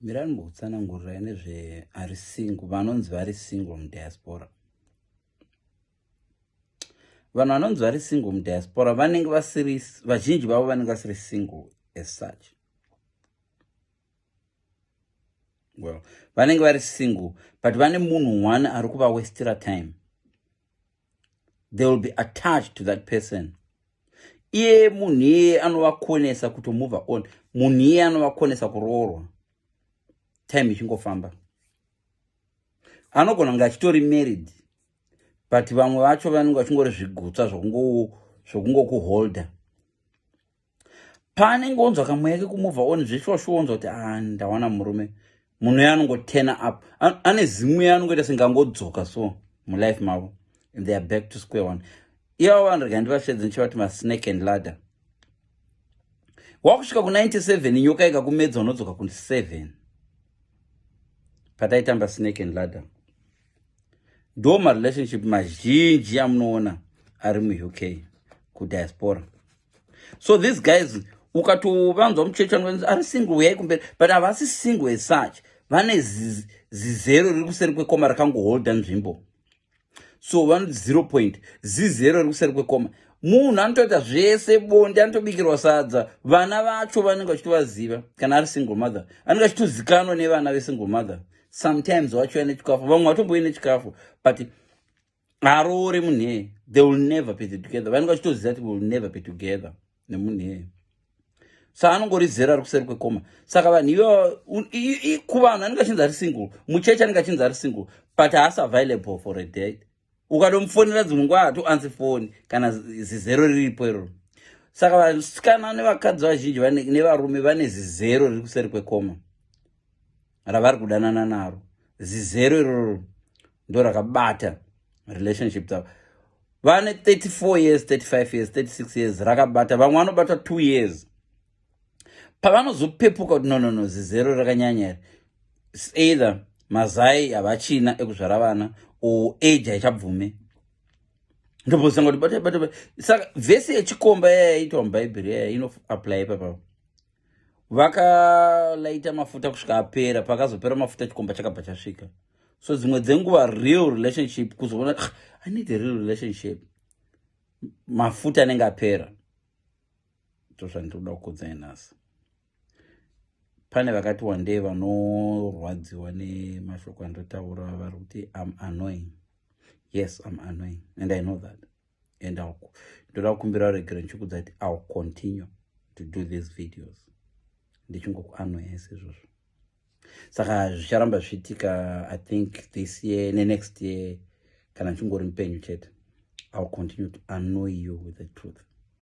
Mirai ndimbokutsanangurirai nezve ari single, vanonzi vari single mudiaspora. Vanhu vanonzi vari single mudiaspora vanenge vasiri, vazhinji vavo vanenge vasiri single as such. Well, vanenge vari single but vane munhu one ari kuvawestira time. They will be attached to that person. Iye munhu iyeye anovakonesa kutomove on, munhu iyeye anovakonesa kuroorwa time ichingofamba. Anogona kunge achitori married, but vamwe vacho vanenge vachingori zvigutsva zvokungokuholda. Paanenge onzwa kamweya kekumove on, zveshuwa onzwa kuti, ah, ndawana murume. Munhu uye anongotena up, ane zimwe anongoita senge angodzoka so mulife mavo, and they are back to square one. Ivavo vanhu, rega ndivashedze ndichivati masnake and ladder. Wakusvika ku97, nyoka ikakumedza, unodzoka ku7 pataitamba snake and ladder. Ndo marelationship mazhinji amunoona ari muUK, kudiaspora. So these guys, ukatovanzwa muchechi, ari single, uyai kumberi, but havasi single as such. Vane zizero riri kuseri kwekoma rakangoholda nzvimbo. So vano zero point zizero riri kuseri kwekoma. Munhu anotoita zvese, bonde, anotobikirwa sadza. Vana vacho vanenge vachitovaziva. Kana ari single mother, anenge achitozikanwa nevana vesingle mother. Sometimes vachiuya nechikafu, vamwe vatombouya nechikafu, but haroore munhu iyeye. They will never be together. Vanenge vachitoziva kuti will never be together nemunhu iyeye. So anongori zero ari kuseri kwekoma. Saka vanhu ivo, kuvanhu anenge achinzi ari single, muchechi anenge achinzi ari single, but haasi available for a date. Ukatomufonera dzimwe nguva, hatoansi foni kana zizero riripo iroro. Saka vasikana nevakadzi vazhinji nevarume vane zizero riri kuseri kwekoma ravari kudanana naro. Zizero iroro ndo rakabata relationship dzavo. Vane 34 years, 35 years, 36 years, rakabata. Vamwe vanobata 2 years, pavanozopepuka kuti, No, zizero rakanyanya here?" Either mazai havachina ekuzvara vana or age haichabvume. Ndombosanga kuti bata bata. Saka vhesi yechikomba yaya yaitwa mubhaibheri, yaya inoapply ipapa. Vakalaita mafuta kusvika apera. Pakazopera mafuta, chikomba chakabva chasvika. So dzimwe dzenguva real relationship, kuzoona, "Ah, I need a real relationship," mafuta anenge apera. Ndozvandiri kuda kukudzai nhasi. Pane vakati wandei vanorwadziwa nemashoko andotaura, vari kuti am annoying. Yes, I'm annoying and I know that, and ndoda kukumbira regero ndichikudza kuti I'll continue to do these videos ndichingokuannoya sezvozvo. Saka zvicharamba zvichiitika. I think this year nenext year, kana ndichingori mupenyu chete, I'll continue to annoy you with the truth.